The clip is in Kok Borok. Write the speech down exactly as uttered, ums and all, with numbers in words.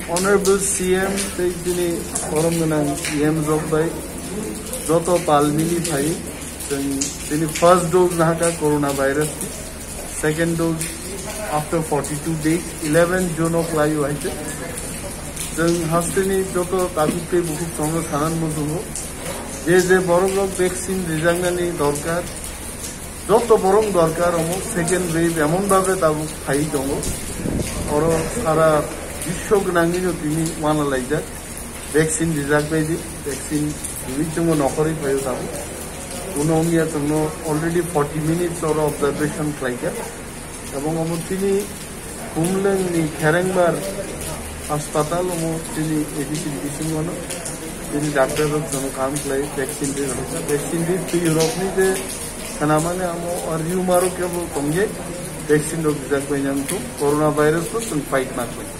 Honorable C M tei chini borom gwnang E M rok bai joto pal mili phai chwng chini first dose nahaka corona virus ni, second dose after forty-two days, eleven June o khlai o hai se. Chwng hasteni joto tabuk tei bukhuk tongo sanan muchungo je je borok rok vaccine rijaknani dorkar, joto borok dorkar omo second wave emon bhabe tabuk phai tongo. Oro sara biswo gwnangwino tini uanalaijak. Vaccine rijak bai di, vaccine riwi chwngbo nokhorwi phaio tabuk. Uno wngya chwngno already forty minutes oro observation khlaikha. Ebong omo chini Khumlwng ni Kherengbar hospital omo chini A D C bisingo no chini doctor rok jono kam khlai vaccine ri rok. Vaccine ri twi rok ni je khnamani amo or rumor o kebo tongye vaccine rok rijak bai nang thung corona virus no chwng fight ma khlai.